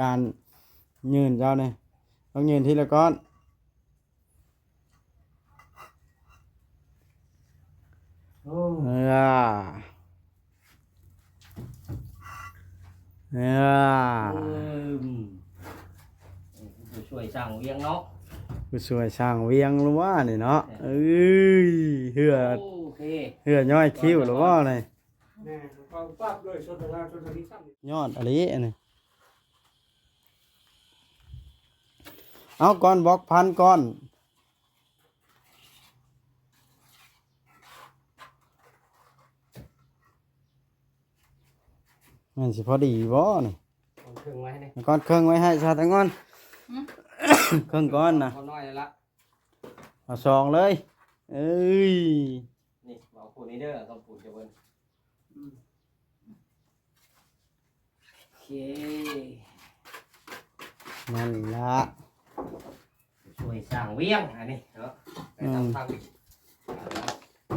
ການຍື່ນເຈົ້ານີ້ ຕ້ອງຍື່ນທີລະກ້ອນ. ໂອ້ ເອີ ເອີ ເອີ ຜູ້ຊ່ວຍສ້າງວຽງເນາະ ຜູ້ຊ່ວຍສ້າງວຽງລະວ່ານີ້ເນາະ. ເອີ ເອີຍ ເຮືອ ໂອເຄ ເຮືອຍ້ອຍຄິ້ວລະວ່ານີ້. ແມ່ນ ເຂົາປັບດ້ວຍຊົນທະນາຊົນທະນິສັນ ຍອດອີ່ຫຼີອັນນີ້. ເອົາ ກ້ອນບລັອກພັນກ້ອນ ແມ່ນຊິພໍດີບໍ່ນີ້? ເອົາເຄິ່ງໄວ້ໃຫ້ແດ່ ກ້ອນເຄິ່ງໄວ້ໃຫ້ຊາຕະງອນ. ຫື? ເຄິ່ງກ້ອນນະ ພໍນ້ອຍແລ້ວລະ. ເອົາສອງເລີຍ. ເອີຍ ນີ້ ເອົາປູນນີ້ເດີ ຕ້ອງປູນຈະເບິ່ງ. ອືມ ໂອເຄ ນັ້ນລະ ຊ່ວຍສ້າງວຽງອັນນີ້ເນາະ. ອືມ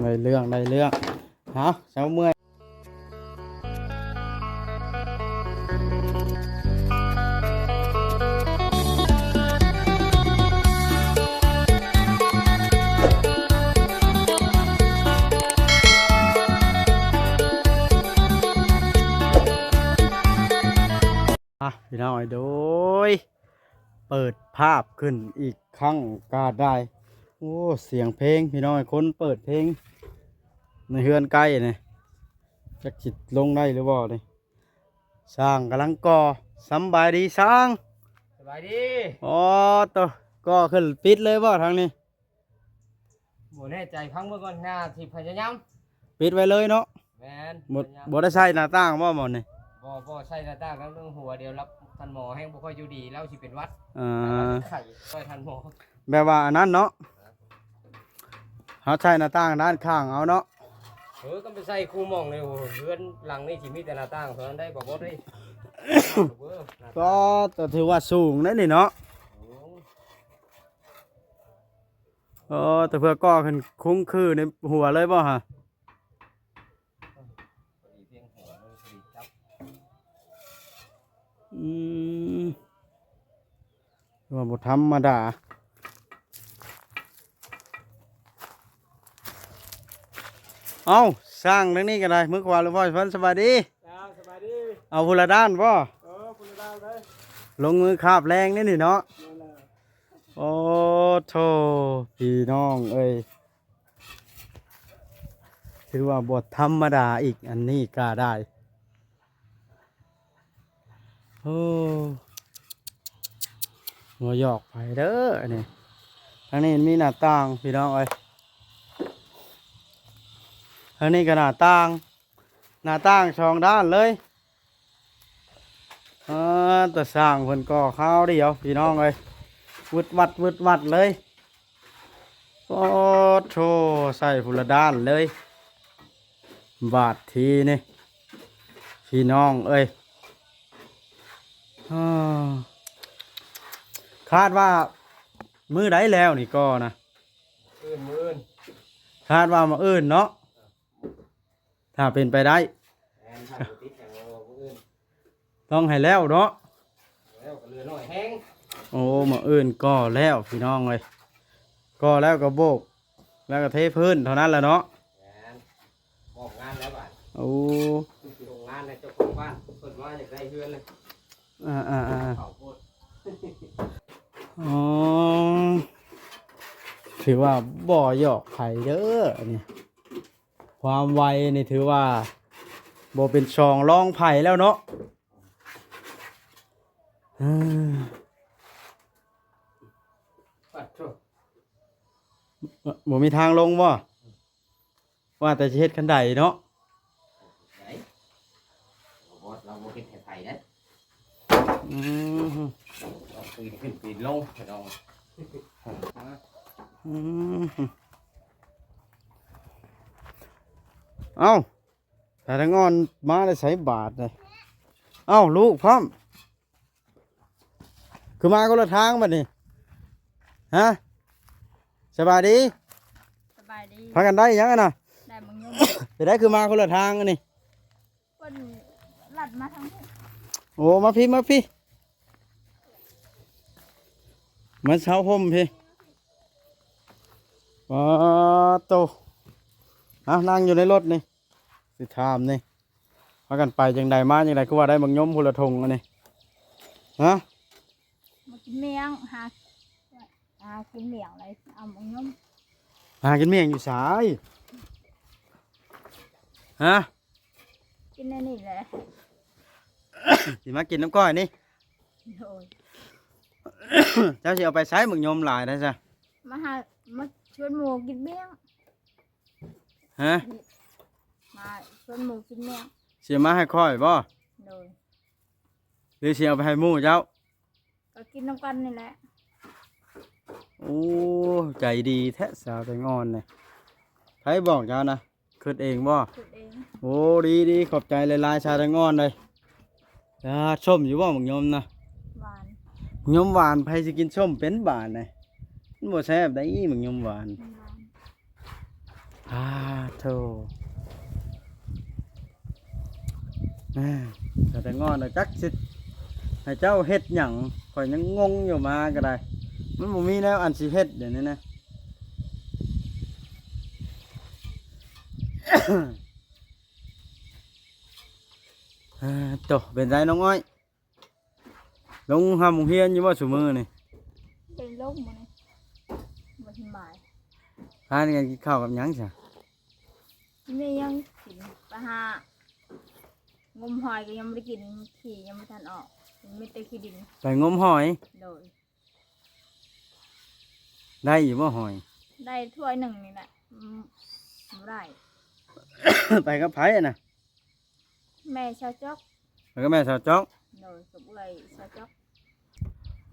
ໄດ້ເລື່ອງ ໄດ້ເລື່ອງ. ເອົາ ເຊົາເມື່ອຍ. ອ່ະ ພີ່ນ້ອງເອີຍ ໂດຍ ເປີດພາບຂຶ້ນອີກຄັ້ງກະໄດ້. ໂອ້ ສຽງເພງ ພີ່ນ້ອງເອີຍ ຄົນເປີດເພງໃນເຮືອນໃກ້ນີ້ ຈັກຊິລົງໄດ້ຫຼືບໍ່ນີ້. ຊ່າງກຳລັງກໍ່. ສຳບາຍດີຊ່າງ. ສະບາຍດີ. ອໍ ໂຕ ກໍ່ຂຶ້ນ ປິດເລີຍບໍ່ທາງນີ້? ບໍ່ແນ່ໃຈ ຟັງເບິ່ງກ່ອນ. ໜ້າທີ່ພະຍາຍາມປິດໄວ້ເລີຍເນາະ. ແມ່ນ ບໍ່ ພະຍາຍາມ. ບໍ່ໄດ້ໃສ່ໜ້າຕ່າງບໍ່ໝໍນີ້? ບໍ່ ບໍ່ໃສ່ໜ້າຕ່າງ ທັງຫົວດຽວ ທ່ານໝໍແຮງບໍ່ຄ່ອຍຢູ່ດີ ລາວຊິເປັນຫວັດ. ເອີ ລາວໄຂ້ ຊ່ອຍທ່ານໝໍ ແບບວ່າອັນນັ້ນເນາະ. ເຮົາໃສ່ໜ້າຕ່າງດ້ານຂ້າງເອົາເນາະ. ເອີ ກໍໄປໃສ່ຄູ່ໝ່ອງເລີຍ. ໂອ້ ເຮືອນຫຼັງນີ້ຊິມີແຕ່ໜ້າຕ່າງເທົ່ານັ້ນໄດ໋ ບໍ່ ບໍ່ໄດ້. ກໍ ກໍຖືວ່າສູງເດ້ນີ້ເນາະ. ໂອ້ ເອີ ແຕ່ເພື່ອກໍ່ຂຶ້ນຄຸງຄືໃນຫົວເລີຍບໍ່ຫະ? ພໍດີພຽງຫົວເລີຍ ພໍດີຈັບ. ອືມ ວ່າບໍ່ທຳມະດາ. ເອົ້າ ຊ່າງທາງນີ້ກໍໄດ້ ມືຂວາ ຫຼືວ່າ ສະບາຍດີ. ເຈົ້າ ສະບາຍດີ. ເອົາຜູ້ລະດ້ານບໍ່? ເອີ ຜູ້ລະດ້ານເລີຍ. ລົງມືຄາບແຮງເດ້ນີ້ເນາະ. ແມ່ນແລ້ວ. ໂອ້ໂທ້ ພີ່ນ້ອງເອີຍ ຖືວ່າບໍ່ທຳມະດາອີກ ອັນນີ້ກໍໄດ້. ໂອ້ ບໍ່ຢອກໃຜເດີອັນນີ້. ທາງນີ້ມີໜ້າຕ່າງ ພີ່ນ້ອງເອີຍ ທາງນີ້ກໍໜ້າຕ່າງ ໜ້າຕ່າງສອງດ້ານເລີຍ. ເອີ ແຕ່ຊ່າງເພິ່ນກໍ່ຄາວດຽວ ພີ່ນ້ອງເອີຍ ວຶດວັດ ວຶດວັດເລີຍ. ໂອ້ໂທ້ ໃສ່ພຸ້ນລະດ້ານເລີຍ ບາດທີນີ້ ພີ່ນ້ອງເອີຍ. ອາ ຄາດວ່າມື້ໃດແລ້ວນີ້ກໍນະ? ມື້ອື່ນ ມື້ອື່ນ. ຄາດວ່າມື້ອື່ນເນາະ. ຖ້າເປັນໄປໄດ້ ແມ່ນ ຖ້າບໍ່ຕິດຫຍັງ ມື້ອື່ນ ຕ້ອງໃຫ້ແລ້ວເນາະ. ແລ້ວກໍເຫຼືອໜ້ອຍແຮງ. ໂອ້ ມື້ອື່ນກໍແລ້ວ ພີ່ນ້ອງເອີຍ ກໍແລ້ວກໍໂບກ ແລ້ວກໍເທພື້ນເທົ່ານັ້ນແຫຼະເນາະ. ແມ່ນ ມອບງານແລ້ວບາດ. ໂອ້ ໂຮງງານໃຫ້ເຈົ້າຂອງບ້ານ ເພິ່ນວ່າຢາກໄດ້ເຮືອນເລີຍ. ອ່າໆໆ ເຂົາໂພດ. ອໍ ຖືວ່າບໍ່ຢອກໃຜເດີອັນນີ້. ຄວາມໄວນີ້ຖືວ່າບໍ່ເປັນສອງລອງໃຜແລ້ວເນາະ. ເອີ ປັດໂທ ບໍ່ມີທາງລົງບໍ່? ວ່າແຕ່ຊິເຮັດຄັນໄດເນາະ. ໄດ໋ ບໍ່ ລາວບໍ່ເຮັດໃຫ້ໃຜເດ້. ອືມ ຕ້ອງປີນຂຶ້ນປີນລົງ ພີ່ນ້ອງ. ອືມ ເອົ້າ ຕາທາງອ່ອນມາແຕ່ໃສບາດນີ້. ເອົ້າ ລູກພ້ອມ ຄືມາຄົນລະທາງບັດນີ້ ຮະ? ສະບາຍດີ. ສະບາຍດີ. ພາກັນໄດ້ຫຍັງຫັ້ນນະ? ໄດ້ໝາກຍົມ. ເປັນໃດຄືມາຄົນລະທາງອັນນີ້? ເພິ່ນລັດມາທາງນີ້. ໂອ້ ມາພີ້ ມາພີ້. ມາເຊົາຮົ່ມພີ້. ປາໂຕ ເອົາ ນັ່ງຢູ່ໃນລົດນີ້ ຊິຖາມນີ້ ພາກັນໄປຈັ່ງໃດມາຈັ່ງໃດ ຄືວ່າໄດ້ໝາກຍົມພຸ້ນລະຖົງອັນນີ້ ຮະ? ມາກິນໝ້ຽງ ຫາ ຫາກິນໝ້ຽງເລີຍ ເອົາໝາກຍົມ. ຫາກິນໝ້ຽງຢູ່ໃສ? ຮະ? ກິນອັນນີ້ແຫຼະ ຊິມາກິນນຳກ້ອຍນີ້. ໂດຍ. ເຈົ້າຊິເອົາໄປໃສໝາກຍົມຫຼາຍແທ້ຊະ? ມາຫາ ມາຊວນໝູ່ກິນໝ້ຽງ. ຮະ? ມາຊວນໝູ່ກິນໝ້ຽງ. ຊິມາໃຫ້ຂ້ອຍບໍ່? ໂດຍ. ຫຼືຊິເອົາໄປໃຫ້ໝູ່ເຈົ້າ? ກໍກິນນຳກັນນີ້ແຫຼະ. ໂອ້ ໃຈດີແທ້ສາວແຕງອ່ອນນີ້ ໃຜບອກເຈົ້ານະ? ຄິດເອງບໍ່? ຄິດເອງ. ໂອ້ ດີໆ ຂອບໃຈຫຼາຍໆ ຊາວແຕງອ່ອນເອີຍ. ອ່າ ສົ້ມຢູ່ບໍ່ໝາກຍົມນະ? ຫວານ. ໝາກຍົມຫວານ ໃຜຊິກິນສົ້ມເປັນບາດນີ້ ມັນບໍ່ແຊບໃດ໋ໝາກຍົມຫວານ. ມັນຫວານ. ອາໂທ ອາ ຊາວແຕງອ່ອນນະ ຈັກຊິໃຫ້ເຈົ້າເຮັດຫຍັງ ຂ້ອຍຍັງງົງຢູ່ ມາກໍໄດ້ ມັນບໍ່ມີແນວອັນຊິເຮັດດຽວນີ້ນະ. ເອີ ໂຕ ເປັນໃດນ້ອງອ້ອຍ ລົງຮ່ຳໂຮງຮຽນຢູ່ບໍ່ຊຸມື້ນີ້? ໄດ້ລົງມື້ນີ້ ບໍ່ສະບາຍ. ພາກັນກິນເຂົ້າກັບຫຍັງຊະ? ແມ່ຍັງກິນ ໄປຫາງົມຫອຍກໍຍັງບໍ່ໄດ້ກິນ ຂີ້ຍັງບໍ່ທັນອອກ ມີແຕ່ຂີ້ດິນ. ໄປງົມຫອຍ? ໂດຍ. ໄດ້ຢູ່ບໍ່ຫອຍ? ໄດ້ຖ້ວຍໜຶ່ງນີ້ແຫຼະ. ອືມ ບໍ່ໄດ້. ໄປກັບໃຜນະ? ແມ່ຊາວຈອກ. ໄປກັບແມ່ຊາວຈອກ? ໂດຍ ກັບເອື້ອຍຊາວຈອກ.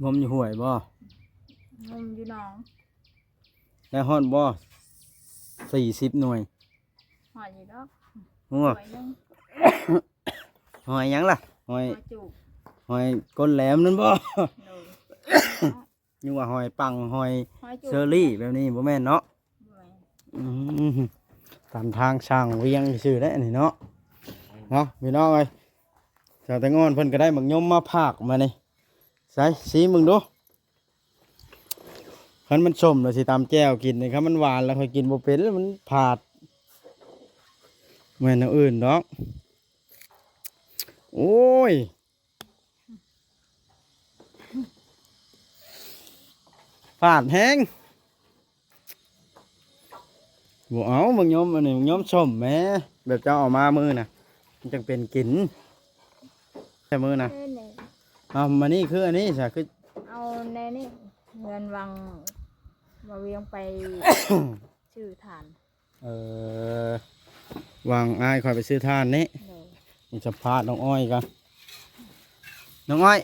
ງົມຢູ່ຫ້ວຍບໍ່? ງົມຢູ່ໜອງ. ໄດ້ຮອດບໍ່ ສີ່ສິບໜ່ວຍ? ຮອດຢູ່ດອກ. ໂອ້ ຖ້ວຍໜຶ່ງ. ຫອຍຫຍັງລະ? ຫອຍ ຫອຍຈູບ ຫອຍກົ້ນແຫຼມນັ້ນບໍ່? ໂດຍ. ນຶກວ່າຫອຍປັງ ຫອຍ ຫອຍຈູບ ເຊີຣີແບບນີ້ບໍ່ແມ່ນເນາະ? ບໍ່ແມ່ນ. ອືມ ຕາມທາງຊ່າງວຽງຊື່ໆ ເດ້ອັນນີ້ເນາະ. ເນາະ ພີ່ນ້ອງເອີຍ ສາວແຕງອ່ອນເພິ່ນກໍໄດ້ໝາກຍົມມາຝາກມານີ້ ໃສ່ຊີມເບິ່ງດູ. ຄັນມັນສົ້ມແລ້ວຊິຕຳແຈ່ວກິນນີ້ ຄັນມັນຫວານແລ້ວຂ້ອຍກິນບໍ່ເປັນ ມັນຜາດ. ບໍ່ແມ່ນແນວອື່ນດອກ. ໂອ້ຍ ຝາດແຮງ. ບໍ່ເອົາໝາກຍົມ ອັນນີ້ໝາກຍົມສົ້ມແໝ່ ແບບເຈົ້າເອົາມາມື້ນະ ມັນຈັ່ງເປັນກິນແຕ່ມື້ນະ. ເອີ ນີ້ ເອົາມານີ້ ຄືອັນນີ້ຊະ ຄືເອົາແນວນີ້ ເງິນຫວ່າງ ວ່າວຽງໄປຊື້ຖ່ານ. ເອີ ຫວ່າງອ້າຍຂ້ອຍໄປຊື້ຖ່ານນີ້. ໂດຍ. ມາສຳພາດນ້ອງອ້ອຍກ່ອນ. ນ້ອງອ້ອຍ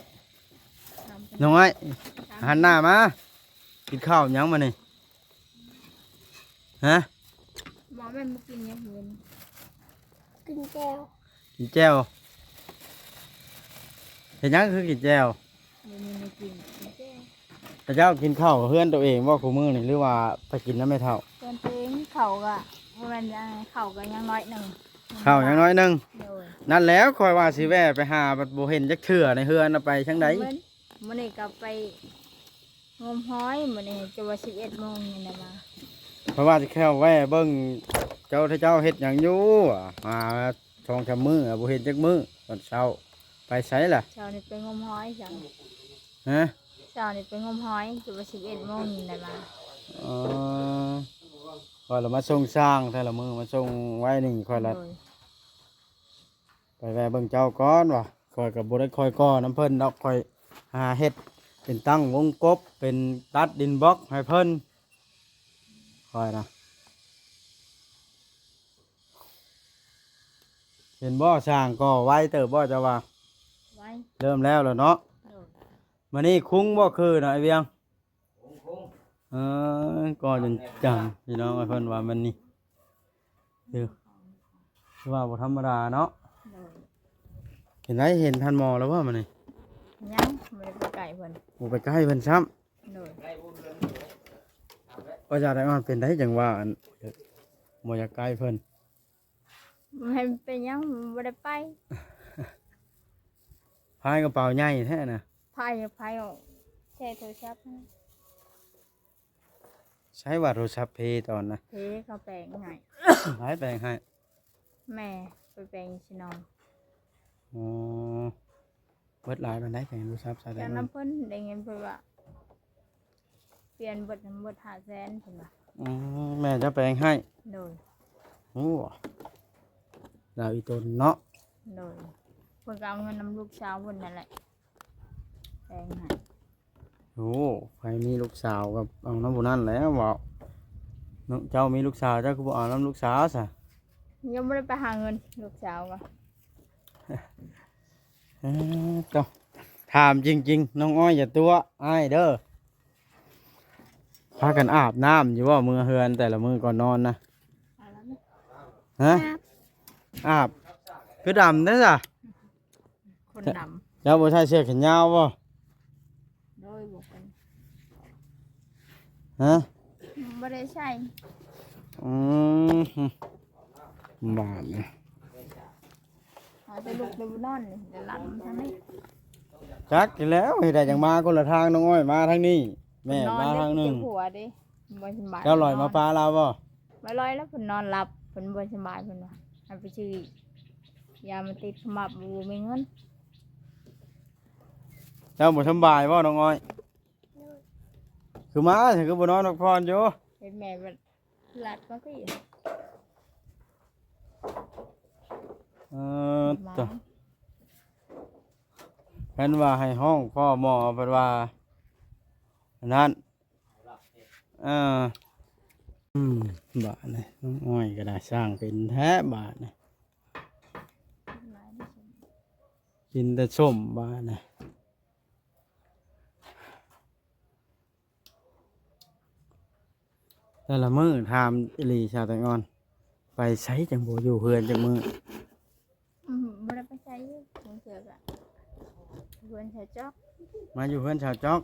ນ້ອງອ້ອຍ ຫັນໜ້າມາ. ກິນເຂົ້າຫຍັງມື້ນີ້? ຮະ? ບໍ່ແມ່ນບໍ່ກິນຫຍັງເພິ່ນ ກິນແຈ່ວ. ກິນແຈ່ວ. ເຮັດຫຍັງຄືກິນແຈ່ວ? ບໍ່ມີແນວກິນ ກິນແຈ່ວ. ເຈົ້າກິນເຂົ້າເຮືອນໂຕເອງບໍ່ຄູ່ມື້ນີ້ ຫຼືວ່າໄປກິນນຳແມ່ເຖົ້າ? ເຮືອນໂຕເອງ. ເຂົ້າກໍບໍ່ແມ່ນ ເຂົ້າກໍຍັງໜ້ອຍໜຶ່ງ. ເຂົ້າຍັງໜ້ອຍໜຶ່ງ. ໂດຍ. ນັ້ນແຫຼະ ຂ້ອຍວ່າຊິແວ່ໄປຫາ ບັດບໍ່ເຫັນຈັກເທື່ອໃນເຮືອນ ເອົາໄປທາງໃດ? ມື້ນີ້ກໍໄປ ງົມຫອຍ ມື້ນີ້ຈະວ່າສິບເອັດໂມງນີ້ແຫຼະມາ. ເພາະວ່າຊິແຄ່ວແວ່ເບິ່ງເຈົ້າ ຖ້າເຈົ້າເຮັດຫຍັງຢູ່ ມາສອງສາມມື້ ບໍ່ເຫັນຈັກມື້. ຕອນເຊົ້າໄປໃສລະ? ເຊົ້ານີ້ໄປງົມຫອຍຊັ້ນ. ຮະ? ເຊົ້ານີ້ໄປງົມຫອຍ ຈະວ່າສິບເອັດໂມງນີ້ແຫຼະມາ. ອໍ ຂ້ອຍລະມາສົ່ງຊ່າງແຕ່ລະມື້ ມາສົ່ງໄວ້ນີ້ ຂ້ອຍລະ ໂດຍ. ໄປແວ່ເບິ່ງເຈົ້າກ່ອນວ່າ ຂ້ອຍກໍບໍ່ໄດ້ຄ່ອຍກໍ່ນຳເພິ່ນດອກ ຂ້ອຍຫາເຮັດເປັນຕັ້ງວົງກົບ ເປັນຕັດດິນບລັອກໃຫ້ເພິ່ນ ຂ້ອຍນະ. ເຫັນບໍ່ ຊ່າງກໍ່ໄວເຕີບບໍ່ ເຈົ້າວ່າ? ໄວ. ເລີ່ມແລ້ວລະເນາະ. ໂດຍ. ມື້ນີ້ຄຸງບໍ່ຄືນະ ອ້າຍວຽງ? ເອີ ກໍຈົນຈັ່ງ ພີ່ນ້ອງເອີຍ ເພິ່ນວ່າມັນນີ້ ຄື ຄືວ່າບໍ່ທຳມະດາເນາະ. ໂດຍ. ເຫັນໄດ ເຫັນທ່ານໝໍແລ້ວບໍ່ມື້ນີ້? ຍັງ ບໍ່ໄດ້ໄປໃກ້ເພິ່ນ. ບໍ່ໄປໃກ້ເພິ່ນຊ້ຳ. ໂດຍ. ວ່າຈະໄດ້ ມັນເປັນໄດ ຈັ່ງວ່າ ອັນ ບໍ່ຢາກໃກ້ເພິ່ນ? ບໍ່ເຫັນເປັນຫຍັງ ບໍ່ໄດ້ໄປ. ພາຍກະເປົາໃຫຍ່ແທ້ນະ. ພາຍ ພາຍ ແຊ່ໂທລະສັບ. ໃຊ້ວ່າໂທລະສັບເພຕອນນະ ເພເຂົາແປງໃຫ້ ໃຜແປງໃຫ້? ແມ່ໄປແປງຢູ່ຊະນອງ. ອໍ ເບິດຫຼາຍປານໃດແປງໂທລະສັບສາວແຕງອ່ອນ? ຈາກນຳເພິ່ນໄດ້ເງິນເພິ່ນວ່າ ປ່ຽນເບິດ ເບິດຫ້າແສນເພິ່ນວ່າ. ອືມ ແມ່ເຈົ້າແປງໃຫ້? ໂດຍ. ໂອ້ ລາວອີ່ຕົນເນາະ. ໂດຍ. ເພິ່ນກໍເອົາເງິນນຳລູກສາວເພິ່ນນັ້ນແຫຼະ ແປງໃຫ້. ໂອ້ ໃຜມີລູກສາວກໍເອົານຳຜູ້ນັ້ນແຫຼະເວົ້າ. ເຈົ້າມີລູກສາວ ເຈົ້າຄືບໍ່ເອົານຳລູກສາວຊະ? ຍັງບໍ່ໄດ້ໄປຫາເງິນ ລູກສາວວ່າ. ເອີ ເຈົ້າ ຖາມຈິງໆ ນ້ອງອ້ອຍຢ່າຕົວະອ້າຍເດີ. ພາກັນອາບນ້ຳຢູ່ບໍ່ ເມືອເຮືອນແຕ່ລະມື້ກ່ອນນອນນະ? ອາບແລ້ວນະ. ຮະ? ອາບ. ອາບ ຄືດຳແທ້ຊະ? ຄົນດຳ. ເຈົ້າບໍ່ໃສ່ເສື້ອແຂນຍາວບໍ່? ໂດຍ ບໍ່ເປັນ. ຮະ? ບໍ່ໄດ້ໃສ່. ອືມ ບາດນີ້ ເອົາແຕ່ລຸກແຕ່ນອນນີ້ ແຕ່ຫຼັງທາງນີ້. ຈັກແລ້ວ ເຮັດໃດຈັ່ງມາຄົນລະທາງ ນ້ອງອ້ອຍມາທາງນີ້ ແມ່ມາທາງໜຶ່ງ. ເພິ່ນນອນເດ້ ເຈັບຫົວເດ້ ບໍ່ສະບາຍ. ເຈົ້າລອຍມາປະລາວບໍ່? ບໍ່ລອຍແລ້ວ ເພິ່ນນອນຫຼັບ ເພິ່ນບໍ່ສະບາຍ ເພິ່ນວ່າ ໃຫ້ໄປຊື້ຢາມາຕິດຂະໝັບ ບໍ່ມີເງິນ. ເຈົ້າບໍ່ສະບາຍບໍ່ ນ້ອງອ້ອຍ? ໂດຍ. ຄືມາ ຄືບໍ່ນອນພັກຜ່ອນຢູ່? ເຫັນແມ່ ລັດມາພີ້. ເອີ ມາ ເພິ່ນວ່າໃຫ້ຮ້ອງຂໍໝໍ ເພິ່ນວ່າ ອັນນັ້ນ ເອີ ອືມ ບາດນີ້ນ້ອງອ້ອຍກໍໄດ້ ຊ່າງເປັນແທ້ບາດນີ້ ກິນແຕ່ສົ້ມບາດນີ້. ແຕ່ລະມື້ ຖາມອີ່ຫຼີ ສາວແຕງອ່ອນ ໄປໃສຈັ່ງບໍ່ຢູ່ເຮືອນຈັກມື້? ອືມ ບໍ່ໄດ້ໄປໃສ ບາງເທື່ອກໍເຮືອນຊາວຈອກ. ມາຢູ່ເຮືອນຊາວຈອກ.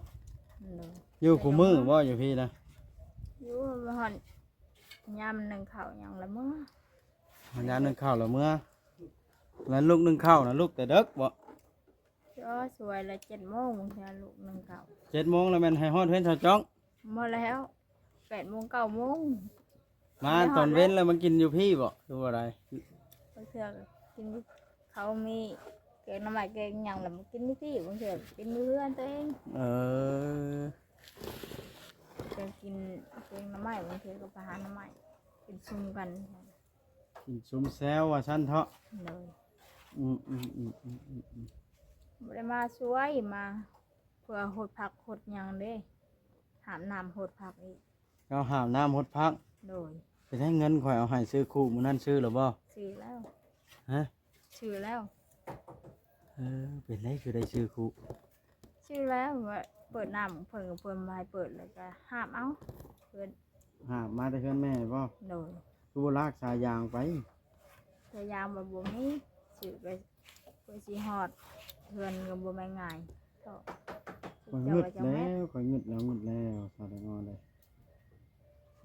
ໂດຍ. ຢູ່ຄູ່ມື້ບໍ່ ຢູ່ພີ້ນະ? ຢູ່ ຮອດຍາມໜຶ້ງເຂົ້າຫຍັງລະເມືອ. ຮອດຍາມໜຶ້ງເຂົ້າລະເມືອ. ແລ້ວລຸກໜຶ້ງເຂົ້ານະ ລຸກແຕ່ເດິກບໍ່? ເຈົ້າ ສວຍລະເຈັດໂມງ ບາງເທື່ອລຸກໜຶ້ງເຂົ້າ. ເຈັດໂມງລະແມ່ນໃຫ້ຮອດເຮືອນຊາວຈອກ? ບໍ່ແລ້ວ ແປດໂມງ ເກົ້າໂມງ. ມາຕອນເວັນແລ້ວມາກິນຢູ່ພີ້ບໍ່ ຫຼືວ່າໃດ? ບາງເທື່ອກໍກິນ ເຂົາມີແກງໜໍ່ໄມ້ແກງຫຍັງລະມາກິນຢູ່ພີ້ ບາງເທື່ອກິນຢູ່ເຮືອນຕົວເອງ. ເອີ ກໍກິນແກງໜໍ່ໄມ້ ບາງເທື່ອກໍໄປຫາໜໍ່ໄມ້ ກິນຊຸມກັນ. ກິນຊຸມແຊວວ່າຊັ້ນເທາະ. ໂດຍ. ອືມໆໆໆໆ ບໍ່ໄດ້ມາຊ່ວຍ ມາເພື່ອຫົດຜັກຫົດຫຍັງເດ້ ຫາບນ້ຳຫົດຜັກອີກ. ເຈົ້າຫາບນ້ຳຫົດຜັກ? ໂດຍ. ເປັນໄດ ເງິນຂ້ອຍເອົາໃຫ້ຊື້ຄຸມື້ນັ້ນ ຊື້ແລ້ວບໍ່? ຊື້ແລ້ວ. ຮະ? ຊື້ແລ້ວ. ເອີ ເປັນໄດ ຄືໄດ້ຊື້ຄຸ? ຊື້ແລ້ວ ວ່າເປີດນ້ຳ ເພິ່ນກໍເພິ່ນບໍ່ໃຫ້ເປີດ ແລ້ວກໍຫາບເອົາ ເພິ່ນຫາບມາແຕ່ເຮືອນແມ່ບໍ່? ໂດຍ. ຄືບໍ່ລາກສາຍຢາງໄປ? ສາຍຢາງວ່າບໍ່ມີ ຊື້ໄປ ເພື່ອຊິຮອດເຮືອນກໍບໍ່ແມ່ນງ່າຍ. ຂ້ອຍງຶດແລ້ວ ຂ້ອຍງຶດແລ້ວ ງຶດແລ້ວ ສາວແຕງອ່ອນເອີຍ.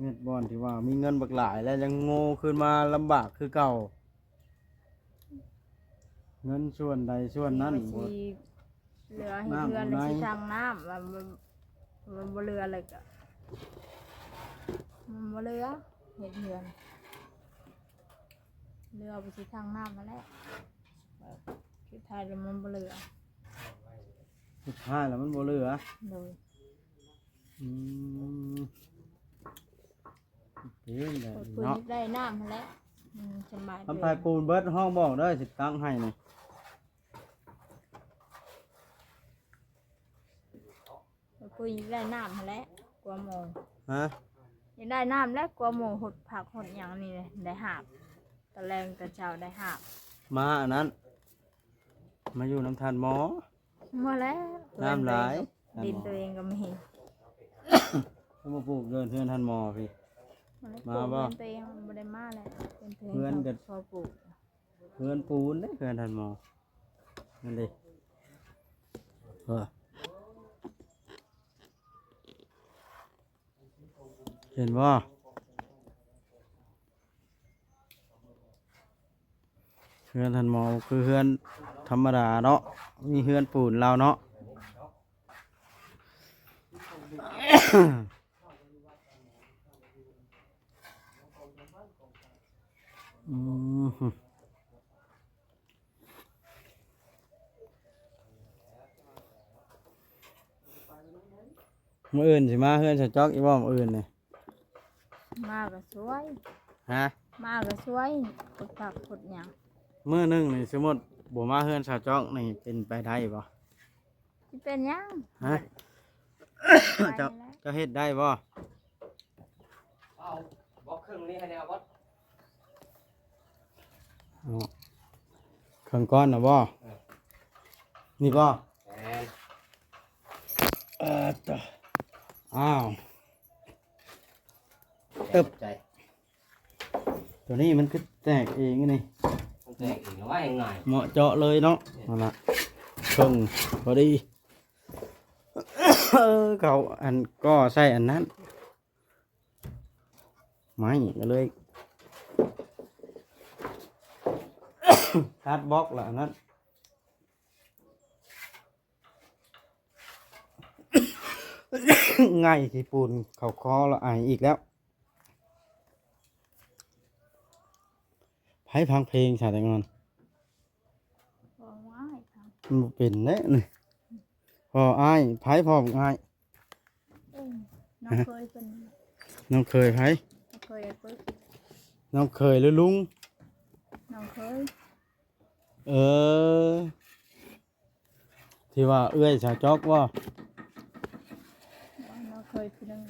ເງິດບ່ອນທີ່ວ່າມີເງິນບັກຫຼາຍ ແລ້ວຍັງໂງ່ຄືນມາລຳບາກຄືເກົ່າ. ເງິນສ່ວນໃດສ່ວນນັ້ນ ທີ່ວ່າຊິເຫຼືອເຮັດເຮືອນ ແລ້ວຊິສ້າງນ້ຳ ມັນ ມັນບໍ່ເຫຼືອ ແລ້ວກໍມັນບໍ່ເຫຼືອເຮັດເຮືອນ ເຫຼືອໄປຊິສ້າງນ້ຳຫັ້ນແຫຼະ. ສຸດທ້າຍແລ້ວມັນບໍ່ເຫຼືອ ສຸດທ້າຍແລ້ວມັນບໍ່ເຫຼືອ. ໂດຍ. ອືມ ເປັນແບບນີ້ເນາະ ໄດ້ນ້ຳຫັ້ນແຫຼະ. ອືມ ສະບາຍ ທຳພາຍປູນເບິດ ຮ້ອງບອກເດີ ຊິຕັ້ງໃຫ້ນີ້. ເພິ່ນຢາກໄດ້ນ້ຳຫັ້ນແຫຼະ ກົວໝູ່. ຮະ? ຢາກໄດ້ນ້ຳແຫຼະ ກົວໝູ່ຫົດຜັກຫົດຫຍັງນີ້ ໄດ້ຫາບ ຕອນແລງຕອນເຊົ້າໄດ້ຫາບ. ມາອັນນັ້ນ ມາຢູ່ນຳທ່ານໝໍ. ບໍ່ແລ້ວ ນ້ຳຫຼາຍ ດິນຕົວເອງກໍມີ. ກໍມາປູກເດີນເຮືອນທ່ານໝໍພີ້. ມາບໍ່? ເຮືອນຕົວເອງບໍ່ໄດ້ມາແລ້ວ ເຮືອນກໍພໍປູກ. ເຮືອນປູນເດ້ ເຮືອນທ່ານໝໍ ນັ້ນເດ້. ເອີ ເຫັນບໍ່? ເຮືອນທ່ານໝໍຄືເຮືອນທຳມະດາເນາະ ມີເຮືອນປູນລາວເນາະ. ອືມ ມື້ອື່ນຊິມາເຮືອນສາວຈອກອີກບໍ່ ມື້ອື່ນນີ້? ມາກໍຊ່ວຍ ຮະ? ມາກໍຊ່ວຍ ຂຸດຜັກຂຸດຫຍັງ. ມື້ໜຶ່ງນີ້ ສົມມຸດບໍ່ມາເຮືອນສາວຈອກນີ້ ເປັນໄປໄດ້ບໍ່? ຊິເປັນຫຍັງ? ຮະ? ເຈົ້າ ເຈົ້າເຮັດໄດ້ບໍ່? ເອົາບລັອກເຄິ່ງນີ້ໃຫ້ແດ່ບອດ ເອົາເຄິ່ງກ້ອນນະບໍ່? ເອີ ນີ້ບໍ່? ແມ່ນ ເອີ ຕະ ອ້າວ ເອີບ ໃຈ ຕົວນີ້ມັນຄືແຕກເອງນີ້ ມັນແຕກເອງ ເອົາໄວ້ງ່າຍ ເໝາະເຈາະເລີຍເນາະ. ເອີ ນັ້ນລະ ເຄິ່ງພໍດີ. ເອີ ເຂົາອັນກໍໃສ່ອັນນັ້ນ ໄມ້ກໍເລີຍຕັດບລັອກລະອັນນັ້ນ ໄງ່ຂີ້ຝຸ່ນເຂົ້າຄໍລະ ໄອອີກແລ້ວ. ໃຜຟັງເພງສາວແຕງອ່ອນ? ບໍ່ ອ້າຍຟັງ ມັນບໍ່ເປັນເດ້ນີ້. ພໍ່ອ້າຍ ໃຜພໍ່ອ້າຍ? ເອີ ນ້ອງເຂີຍເພິ່ນ ນ້ອງເຂີຍໃຜ? ນ້ອງເຂີຍອ້າຍປຶກ ນ້ອງເຂີຍຫຼືລຸງ? ນ້ອງເຂີຍ ເອີ ທີ່ວ່າເອື້ອຍສາວຈອກບໍ່? ນ້ອງເຂີຍຜູ້ໜຶ່ງ.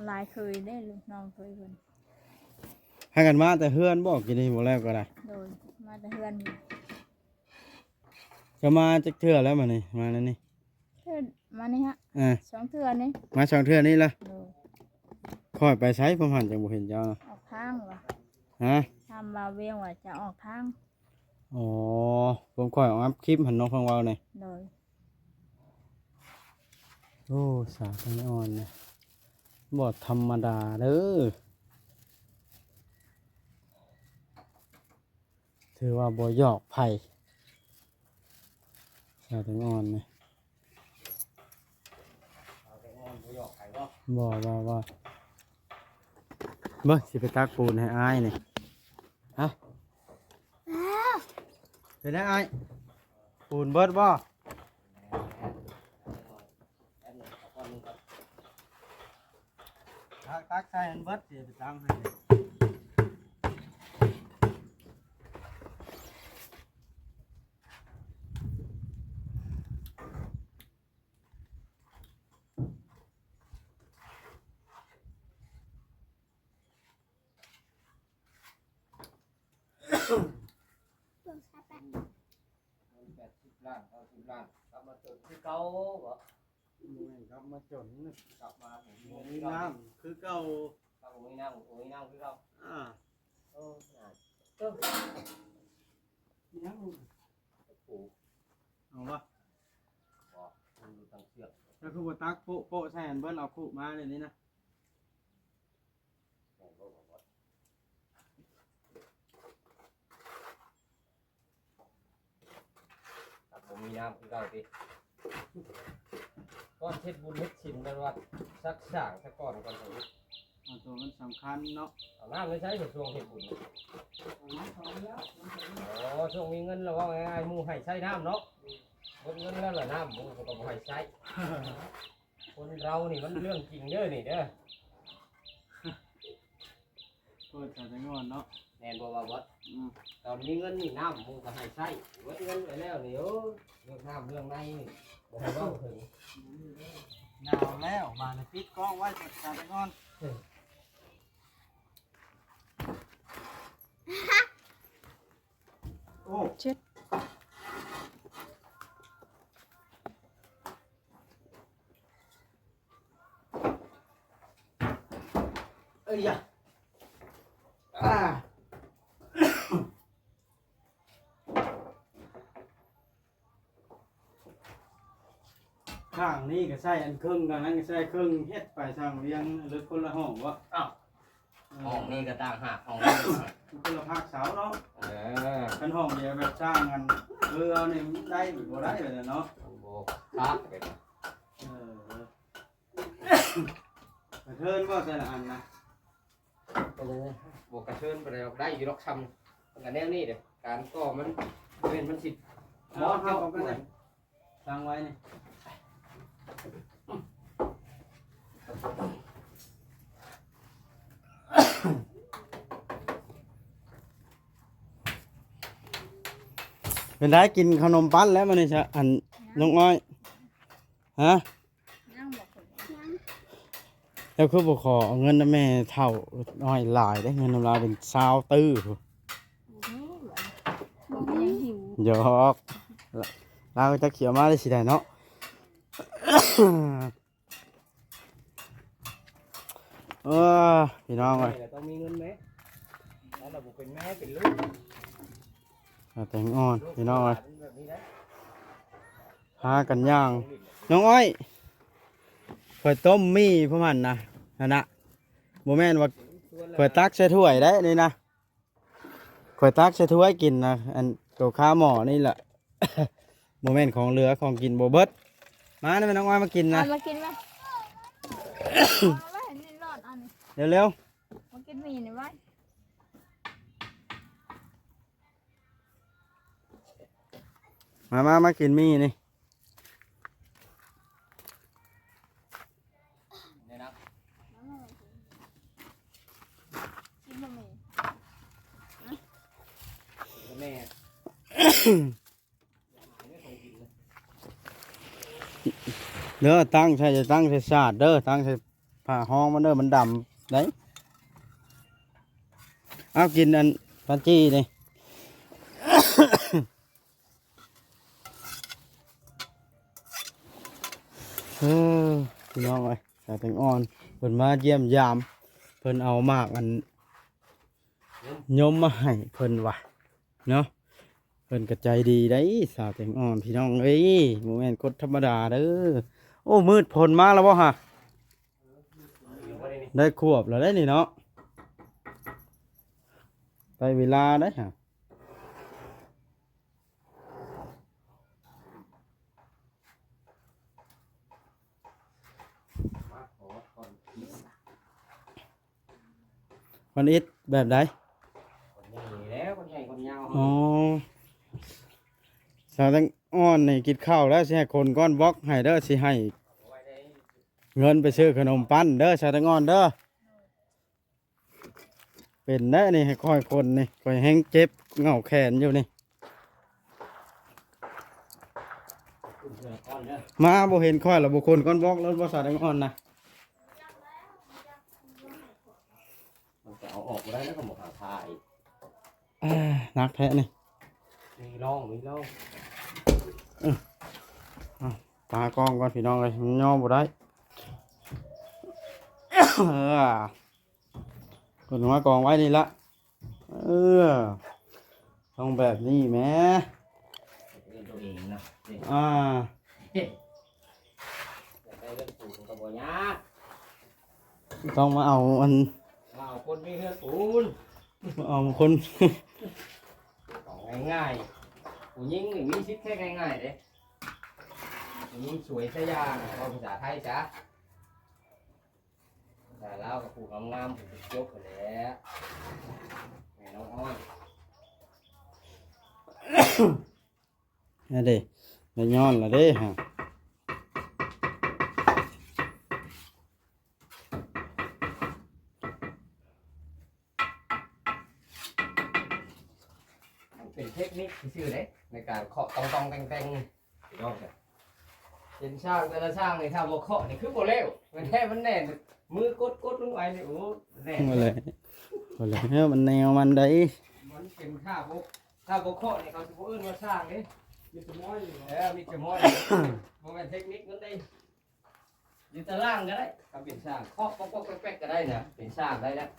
ຫຼາຍເຂີຍເດ້ ລູກນ້ອງເຂີຍເພິ່ນ. ພາກັນມາແຕ່ເຮືອນບໍ່ ກິນນີ້ບໍ່ແລ້ວກໍໄດ້? ໂດຍ ມາແຕ່ເຮືອນ. ຈະມາຈັກເທື່ອແລ້ວມານີ້ ມາແນວນີ້? ເທື່ອມານີ້ຮະ ເອີ ສອງເທື່ອນີ້ ມາສອງເທື່ອນີ້ລະ. ໂດຍ ຂ້ອຍໄປໃສ ພວກຫັ້ນຈັ່ງບໍ່ເຫັນເຈົ້ານະ? ອອກທາງວ່າ ຮະ? ຖາມວ່າວຽງວ່າຈະອອກທາງ. ອໍ ພວກຂ້ອຍອອກອັບຄລິບຫັ້ນເນາະ ເພິ່ນເວົ້ານີ້. ໂດຍ ໂອ້ ສາວແຕງອ່ອນນີ້ບໍ່ທຳມະດາເດີ ຖືວ່າບໍ່ຫຍອກໃຜ ສາວແຕງອ່ອນນີ້. ບໍ່ ບໍ່ ບໍ່ ເບິ່ງ ຊິໄປຕັກປູນໃຫ້ອ້າຍນີ້. ເອົ້າ ເປັນໄດອ້າຍ? ປູນເບິດບໍ່? ຕັກ ຕັກໃສ່ມັນເບິດ ຊິໄປຕັກໃຫ້. ເງິນແປດສິບລ້ານ ເກົ້າສິບລ້ານ ກັບມາຈົນຄືເກົ່າບໍ? ບໍ່ແມ່ນກັບມາຈົນ ກັບມາບໍ່ມີນ້ຳຄືເກົ່າ. ກັບບໍ່ມີນ້ຳ ບໍ່ມີນ້ຳຄືເກົ່າ. ອ່າ ໂອ້ ຍາກ ເອີ ອີຫຍັງລູກ? ໂອ້ ເອົາບໍ່? ບໍ່ ມັນຢູ່ທາງເຊືອກ. ເຈົ້າຄືບໍ່ຕັກໂປະໆໃສ່ຫັ້ນເບິດ ເອົາຄຸມາແນວນີ້ນະ. ແມ່ນບໍ່ ບໍ່ ບໍ່ ບໍ່ມີນ້ຳຄືເກົ່າຕິ? ກ່ອນເຮັດບຸນເຮັດສິນ ແມ່ນວ່າສັກສ້າງສະກ່ອນ ກ່ອນເຮັດ. ເອົາຕົວມັນສຳຄັນເນາະ. ເອົານ້ຳໄປໃຊ້ໃນຊ່ວງເຮັດບຸນ? ເອົານ້ຳເຂົ້າແລ້ວ. ອໍ ຊ່ວງມີເງິນລະ ເວົ້າງ່າຍໆ ໝູ່ໃຫ້ໃຊ້ນ້ຳເນາະ. ອືມ ໝົດເງິນແລ້ວລະ ນ້ຳໝູ່ກໍບໍ່ໃຫ້ໃຊ້. ຄົນເຮົານີ້ມັນເລື່ອງຈິງເດີນີ້ເດີ. ໂອ້ຍ ສາວແຕງອ່ອນເນາະ. ແມ່ນບໍ່ ບ່າວບອດ? ອືມ ຕອນມີເງິນນີ້ນ້ຳໝູ່ກໍໃຫ້ໃຊ້ ໝົດເງິນໄປແລ້ວນີ້ ໂອ້ຍ ເລື່ອງນ້ຳເລື່ອງໃນນີ້ບໍ່ໃຫ້ເວົ້າເຖິງ. ໜາວແລ້ວ ບາດນີ້ປິດກ້ອງໄວ້ ສາວແຕງອ່ອນ. ເອີ ໂອ້ ເຈັດ ເອີຍ ອ່າ ຂ້າງນີ້ກໍໃສ່ອັນເຄິ່ງ ຂ້າງນັ້ນກໍໃສ່ເຄິ່ງ ເຮັດໄປຊ່າງລຽງ ເລີຍຄົນລະຫ້ອງບໍ? ອ້າວ ເອີ ຫ້ອງນີ້ກໍຕ່າງຫາກ ຫ້ອງນີ້ກໍຕ່າງຫາກ ຄົນລະພາກເສົາເນາະ. ເອີ ຄັນຫ້ອງດຽວແບບສ້າງອັນ ເອີ ເອົານີ້ໄດ້ບໍ່ໄດ້ແບບນັ້ນເນາະ ມັນບໍ່ຄັກເດ້. ເອີ ເອີ ເອີ ກະເທີນບໍ່ແຕ່ລະອັນນະ? ບໍ່ກະເທີນປານໃດດອກ ໄດ້ຢູ່ດອກ ຊ່ຳມັນກະແນວນີ້ເດ້. ການກໍ່ມັນ ແມ່ນມັນຊິເໝາະເຈາະກວ່າ. ຕັ້ງໄວ້ນີ້ ເປັນໄດ ກິນເຂົ້າໜົມປັ້ນແລ້ວມື້ນີ້ຊະ ອັນ ນ້ອງອ້ອຍ? ຮະ? ຍັງບໍ່ຂຶ້ນ ຍັງ. ເຈົ້າຄືບໍ່ຂໍເອົາເງິນນຳແມ່ເຖົ້າອ້ອຍຫຼາຍເດ້ ເງິນນຳລາວເປັນຊາວຕື້ພຸ້ນ. ບໍ່ມີ ບໍ່ມີຫຍັງຫິວ. ຫຍອກ ລາວຈັກຊິເອົາມາໄດ້ຊິໄດ້ເນາະ. ເອີ ພີ່ນ້ອງເອີຍ ແມ່ກໍຕ້ອງມີເງິນແມ້ ແລ້ວລະບໍ່ເປັນແມ່ເປັນລູກ. ສາວແຕງອ່ອນ ພີ່ນ້ອງເອີຍ ພາກັນຍ່າງ. ນ້ອງອ້ອຍ ຂ້ອຍຕົ້ມໝີ່ພວກມັນນະ ຫັ້ນນະ ບໍ່ແມ່ນວ່າຂ້ອຍຕັກໃສ່ຖ້ວຍໄດ້ນີ້ນະ. ຂ້ອຍຕັກໃສ່ຖ້ວຍກິນນະ ອັນໂຕຄາໝໍ້ນີ້ລະ ບໍ່ແມ່ນຂອງເຫຼືອ ຂອງກິນບໍ່ເບິດ. ມານະແມ່ ນ້ອງອ້ອຍມາກິນນະ ເອົາມາກິນມາ ເອົາໄວ້ໃຫ້ນີ້ລອດອັນນີ້ ເລັວໆ ມາກິນໝີ່ນີ້ໄວ້. ມາ ມາ ມາກິນໝີ່ນີ້ ນີ້ນະ ກິນບະໝີ່ ແມ່ ເດີ ຕັ້ງໃສ່ ຕັ້ງໃສ່ສາດເດີ ຕັ້ງໃສ່ ຜ້າຮອງມັນເດີ ມັນດຳໄດ໋. ເອົາ ກິນອັນປາຈີ່ນີ້. ເອີ ພີ່ນ້ອງເອີຍ ສາວແຕງອ່ອນເພິ່ນມາຢ້ຽມຢາມ ເພິ່ນເອົາໝາກອັນຍົມມາໃຫ້ເພິ່ນວ່າ ເນາະ ເພິ່ນກະໃຈດີໄດ໋ ສາວແຕງອ່ອນ ພີ່ນ້ອງເອີຍ ບໍ່ແມ່ນຄົນທຳມະດາເດີ. ໂອ້ ມືດ ຝົນມາແລ້ວບໍ່ຫະ? ໄດ້ຂວບແລ້ວໄດ໋ນີ້ເນາະ ໄດ້ເວລາໄດ໋ຫະ. ຄົນອິດແບບໃດ? ຄົນໃຫຍ່ແລ້ວ ຄົນໃຫຍ່ຄົນຍາວ. ອໍ ສາວແຕງອ່ອນນີ້ກິນເຂົ້າແລ້ວ ຊິໃຫ້ຂົນກ້ອນບລັອກໃຫ້ເດີ ຊິໃຫ້ເງິນໄປຊື້ຂະໜົມປັ້ນເດີ ສາວແຕງອ່ອນເດີ. ເປັນແດ່ນີ້ ໃຫ້ຂ້ອຍຂົນນີ້ ຂ້ອຍແຮງເຈັບເຫງົ້າແຂນຢູ່ນີ້. ມາບໍ່ເຫັນຂ້ອຍລະບໍ່ຂົນກ້ອນບລັອກແລ້ວບໍ່ ສາວແຕງອ່ອນນະ? ມັນຈະເອົາອອກບໍ່ໄດ້ແລ້ວ ກໍບໍ່ຫາຜ້າອີກ. ເອີ ໜັກແທ້ນີ້ ມີຮ່ອງ ມີຮ່ອງ. ເອີ ເອົາ ປາກອງກ່ອນພີ່ນ້ອງເອີຍ ມັນຍໍບໍ່ໄດ້. ເອີ ເພິ່ນມາກອງໄວ້ນີ້ລະ. ເອີ ຕ້ອງແບບນີ້ແໝ່ ເຮັດເຮືອນຕົວເອງນະ. ອ່າ ຢາກໄດ້ເຮືອນປູນກໍບໍ່ຍາກ ຕ້ອງມາເອົາອັນ ມາເອົາຄົນມີເຮືອນປູນ ມາເອົາຄົນ ເອົາງ່າຍໆ ຜູ້ຍິງນີ້ມີສິດແທ້ງ່າຍໆເດ້ ຜູ້ຍິງສວຍຊະຢ່າ ເວົ້າພາສາໄທຊະ. ແຕ່ລາວກໍຜູ້ງາມໆ ຜູ້ຈົບຫັ້ນແຫຼະ ແມ່ນ້ອງອ້ອນ. ນັ້ນເດ້ ໄດ້ຍ້ອນລະເດ້ຫະ. ມັນເປັນເທັກນິກຊື່ໆເດ້ ໃນການເຄາະຕ່ອງໆແຕ່ງໆນີ້. ພີ່ນ້ອງເອີຍ ເປັນຊ່າງແຕ່ລະຊ່າງນີ້ ຖ້າບໍ່ເຄາະນີ້ຄືບໍ່ແລ້ວ ມັນແທ້ມັນແໜ້ນ ມືກົດໆລົງໄປນີ້ ໂອ້ ແໜ້ນ ບໍ່ແລ້ວ ບໍ່ແລ້ວ ມັນແນວມັນໃດ ມັນເປັນ ຖ້າບໍ່ ຖ້າບໍ່ເຄາະນີ້ ເຂົາຊິບໍ່ເອີ້ນວ່າຊ່າງເດ້ ມີແຕ່ມ້ອຍ ເອີ ມີແຕ່ມ້ອຍ ບໍ່ແມ່ນເທັກນິກມັນເດ້. ຢູ່ຕາລ່າງກໍໄດ້ ຄັນເປັນຊ່າງ ເຄາະປອກໆແປັກໆກໍໄດ້ນະ ເປັນຊ່າງໄດ້ແລ້ວ.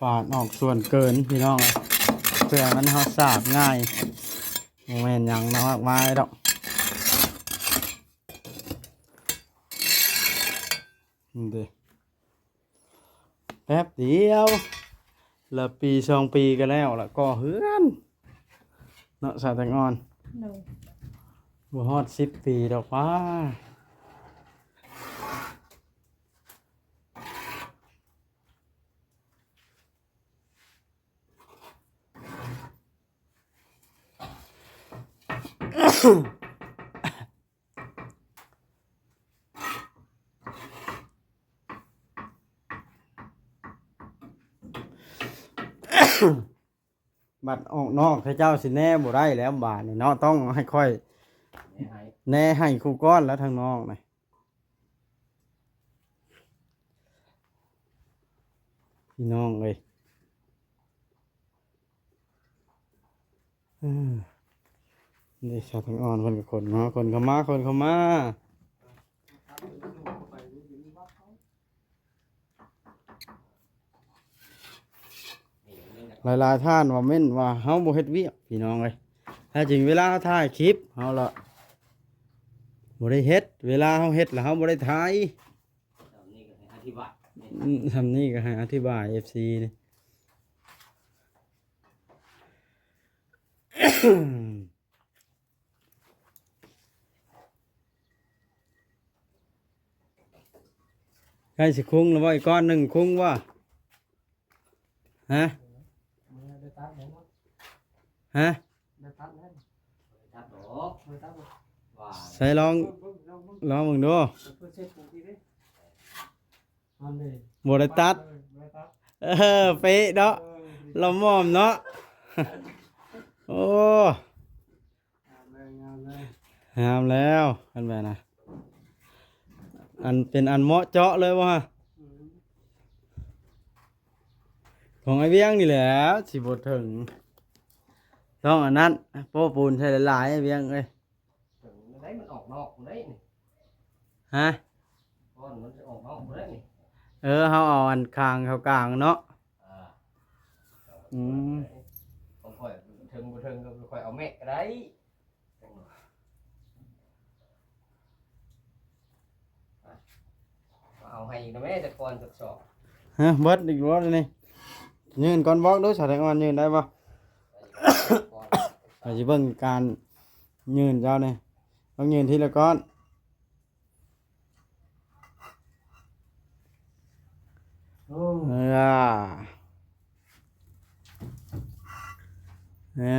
ປາດອອກສ່ວນເກີນພີ່ນ້ອງ ເພື່ອມັນເຮົາສາບງ່າຍ ບໍ່ແມ່ນຫຍັງມາກມາຍດອກ. ເດ້ ແປັບດຽວ ລະປີສອງປີກໍແລ້ວ ລະກໍ່ເຮືອນເນາະ ສາວແຕງອ່ອນ. ໂດຍ ບໍ່ຮອດສິບປີດອກຫວາ. ບັດອອກນອກ ເຂົາເຈົ້າຊິແນບໍ່ໄດ້ແລ້ວບາດນີ້ເນາະ ຕ້ອງໃຫ້ຂ້ອຍແນໃຫ້ ແນໃຫ້ຄູ່ກ້ອນແລ້ວທາງນອກນະ ພີ່ນ້ອງເອີຍ. ເອີ ນີ້ຊາວແຕງອ່ອນເພິ່ນກໍຂົນເນາະ ຂົນເຂົ້າມາ ຂົນເຂົ້າມາ. ຫຼາຍໆທ່ານວ່າເມັ້ນວ່າເຮົາບໍ່ເຮັດວຽກ ພີ່ນ້ອງເອີຍ. ແທ້ຈິງເວລາເຮົາຖ່າຍຄລິບ ເຮົາລະບໍ່ໄດ້ເຮັດ, ເວລາເຮົາເຮັດລະເຮົາບໍ່ໄດ້ຖ່າຍ. ສ່ຳນີ້ກໍໃຫ້ອະທິບາຍ ອືມ ສ່ຳນີ້ກໍໃຫ້ອະທິບາຍ ເອັຟຊີ ນີ້. ໃກ້ຊິຄຸງແລ້ວບໍ່? ອີກກ້ອນໜຶ່ງຄຸງບໍ່? ຮະ? ຮະ? ໃສ່ລອງ ລອງເບິ່ງດູ. ບໍ່ໄດ້ຕັດ. ເອີ ເປະເນາະ. ເອີ ລະໝ້ອມເນາະ. ໂອ້ ງາມແລ້ວ ງາມແລ້ວ ງາມແລ້ວ ອັນແບບນະ ອັນເປັນອັນເໝາະເຈາະເລີຍບໍ່? ອືມ ຂອງອ້າຍວຽງນີ້ແຫຼະ ຊິບໍ່ເຖິງ ຕ້ອງອັນນັ້ນ ໂປ້ປູນໃສ່ຫຼາຍໆ ອ້າຍວຽງເອີຍ. ເຖິງໄດ້ມັນອອກນອກພຸ້ນເດ້ນີ້. ຮະ? ກ້ອນມັນຈະອອກນອກພຸ້ນເດ້ນີ້. ເອີ ເຮົາເອົາອັນຄາງເຂົ້າກາງເນາະ. ອ່າ ອືມ ຂອງຂ້ອຍເຖິງບໍ່ເຖິງກໍຂ້ອຍເອົາແມັກກໍໄດ້. ເອົາໃຫ້ອີກນະແມ່ ຈັກກ່ອນຈັກສອກ. ຮະ? ເບິດອີກແລ້ວນີ້. ຍື່ນກ່ອນບອກດູ ສາວແຕງອ່ອນຍື່ນໄດ້ບໍ່? ຂ້ອຍຊິເບິ່ງການຍື່ນເຈົ້ານີ້ ຕ້ອງຍື່ນທີລະກ້ອນ. ໂອ້ ເອີ ເອີ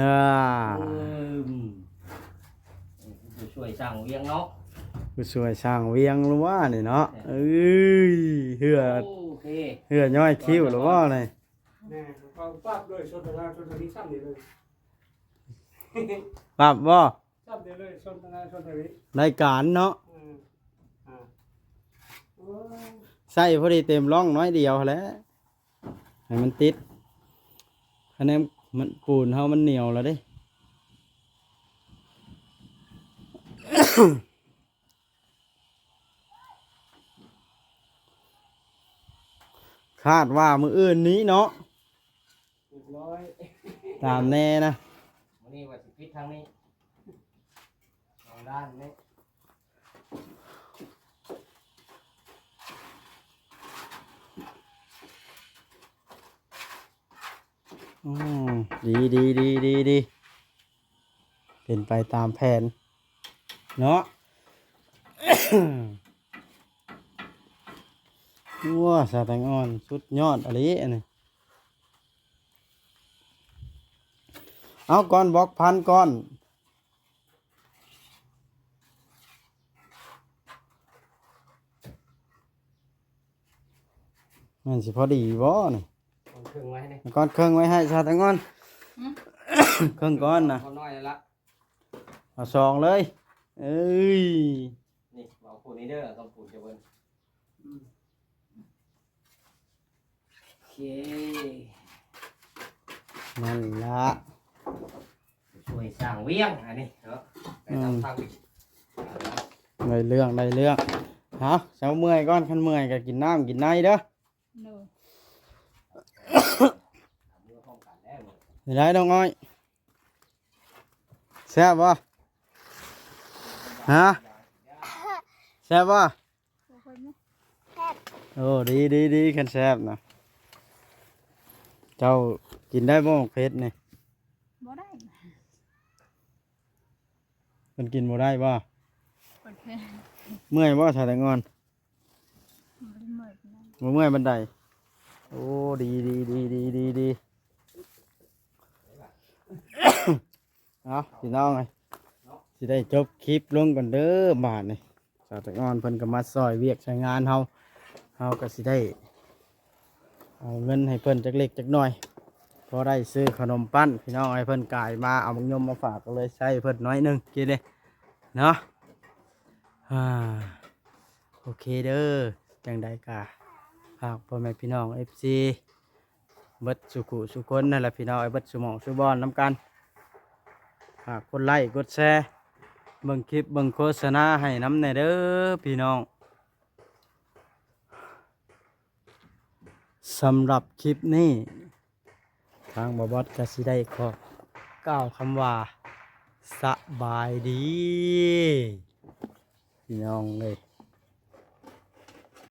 ຜູ້ຊ່ວຍສ້າງວຽງເນາະ ຜູ້ຊ່ວຍສ້າງວຽງລະວ່ານີ້ເນາະ. ເອີ ເອີຍ ເຫື່ອ ໂອເຄ ເຫື່ອຍ້ອຍຄິ້ວລະວ່ານີ້. ແມ່ນ ເຂົາປັບເລີຍ ຊົນທະນາຊົນທະນິຊ້ຳນີ້ເລີຍ ປັບບໍ່? ຊ້ຳເດເລີຍ ຊົນທະນາຊົນທະນິ ໄດ້ການເນາະ. ອືມ ອ່າ ໂອ້ຍ ໃສ່ພໍດີເຕັມຮ່ອງໜ້ອຍດຽວຫັ້ນແຫຼະ ໃຫ້ມັນຕິດ ຄະແນນມັນ ປູນເຮົາມັນໜຽວແລ້ວເດ້. ຄາດວ່າມື້ອື່ນນີ້ເນາະ ຮຽບຮ້ອຍ ຕາມແນ່ນະ. ມື້ນີ້ວ່າຊິປິດທາງນີ້ ສອງດ້ານນີ້. ອືມ ດີ ດີ ດີ ດີ ດີ ເປັນໄປຕາມແຜນເນາະ. ໂອ້ ສາວແຕງອ່ອນສຸດຍອດອີ່ຫຼີອັນນີ້. ເອົາ ກ້ອນບອກພັນກ້ອນ ມັນຊິພໍດີບໍ່ນີ້? ກ້ອນເຄິ່ງໄວ້ໃຫ້ ກ້ອນເຄິ່ງໄວ້ໃຫ້ຊາວແຕງອ່ອນ. ຫືມ? ເຄິ່ງກ້ອນນະ ພໍນ້ອຍແລ້ວລະ ເອົາສອງເລີຍ. ເອີຍ ນີ້ ເອົາປູນນີ້ເດີ ຕ້ອງປູນຈະເບິ່ງ. ອືມ ໂອເຄ ນັ້ນລະ ຊ່ວຍສ້າງວຽງອັນນີ້ເນາະ. ອືມ ໄດ້ເລື່ອງ ໄດ້ເລື່ອງ. ເອົາ ເຊົາເມື່ອຍກ່ອນ ຄັນເມື່ອຍກໍກິນນ້ຳກິນໃນເດີ. ໂດຍ ເປັນໃດນ້ອງອ້ອຍ ແຊບບໍ່? ຮະ? ແຊບບໍ່? ບໍ່ຄ່ອຍມີ ແຊບ ໂອ້ ດີໆໆ ຄັນແຊບນະ. ເຈົ້າກິນໄດ້ບໍ່ໝາກເຜັດນີ້? ບໍ່ໄດ້ ເພິ່ນກິນບໍ່ໄດ້ບໍ່? ເພິ່ນ ເມື່ອຍບໍ່ ສາວແຕງອ່ອນ? ບໍ່ໄດ້ເມື່ອຍປານໃດ ບໍ່ເມື່ອຍປານໃດ. ໂອ້ ດີໆໆໆໆ. ເອົາ ພີ່ນ້ອງເອີຍ ຊິໄດ້ຈົບຄລິບລົງກ່ອນເດີບາດນີ້. ສາວແຕງອ່ອນເພິ່ນກໍມາຊ່ອຍວຽກຊ່ອຍງານເຮົາ ເຮົາກໍຊິໄດ້ເອົາເງິນໃຫ້ເພິ່ນຈັກເລັກຈັກໜ້ອຍ ພໍໄດ້ຊື້ຂະໜົມປັ້ນ ພີ່ນ້ອງເອີຍ. ເພິ່ນກາຍມາເອົາໝາກຍົມມາຝາກ ກໍເລີຍໃຊ້ເພິ່ນໜ້ອຍໜຶ່ງ ກິນເດ້ເນາະ. ອ່າ ໂອເຄເດີ ຈັ່ງໃດກໍຝາກພໍ່ແມ່ພີ່ນ້ອງ ເອັຟຊີ ເບິດສູ່ຜູ້ສູ່ຄົນນັ້ນແຫຼະພີ່ນ້ອງເອີຍ ເບິດສູ່ໝ່ອງສູ່ບ່ອນນຳກັນ. ຝາກກົດໄລ້ກົດແຊ ເບິ່ງຄລິບເບິ່ງໂຄສະນາໃຫ້ນຳແດ່ເດີພີ່ນ້ອງ. ສຳລັບຄລິບນີ້ ທາງບ່າວບອດກໍຊິໄດ້ຂໍກ່າວຄຳວ່າ ສະບາຍດີ ພີ່ນ້ອງເອີຍ.